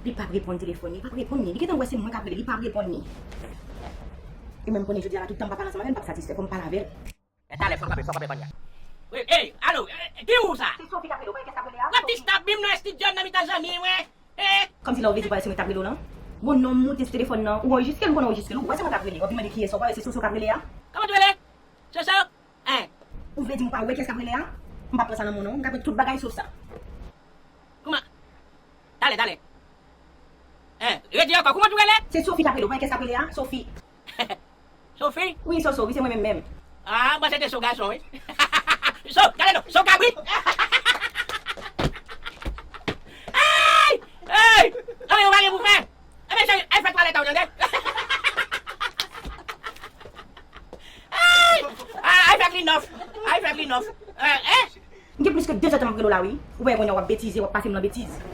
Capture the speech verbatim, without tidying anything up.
Li p ap reponn telefòn li, li p ap reponn li. Li gentan wè se mwen k ap rele, li p ap reponn li. E menm konnen jodi a la, tout tan m pa pale ansanm avè l, m p ap satisfè, fò m pale avè l. Men talè, fò w kanpe, fò w kanpe kounye a. Wi, ey, alo, eh, ki ou sa? Se Sophie k ap rele w, pa gen kès k ap rele a? W ap distab m nan estidyo nan mitan zanmi mwen. Eh! Kòmsi la ou vle di parèse mwen k t ap rele w lan? Bon, non, m moute sou telefòn nan, ou anrejistre l, ou konn anrejistre l, ou wè se mwen k ap rele, w ap vin mande kiyès, ou pa wè se Soso k ap rele a? Kòman w rele? Soso? Hein? Ou vle di m ou pa wè kiyès k ap rele a? M p ap pran sa nan men w non, m ka pran tout bagay sof sa. Kouman? Talè, talè. Hein? Redi ankò, kouman w rele? Se Sophie k ap rele w, ou pa wè kiyès k ap rele a? Sophie. Sophie? Wi, Soso, wi, se mwen menm menm. Ah, mwen se te So gason, wi. So, gade non, So kabrit. Ay! Ay! Anben, ou pa gen pou fè. Anben, cheri, al fè twalèt ou, tande? Ay! Ah, al fè clean off. Al fè clean off. Eh, eh? M gen plis ke de zè tan m ap rele w la, wi. Ou wè kounye a w ap betize, w ap pase m nan betiz.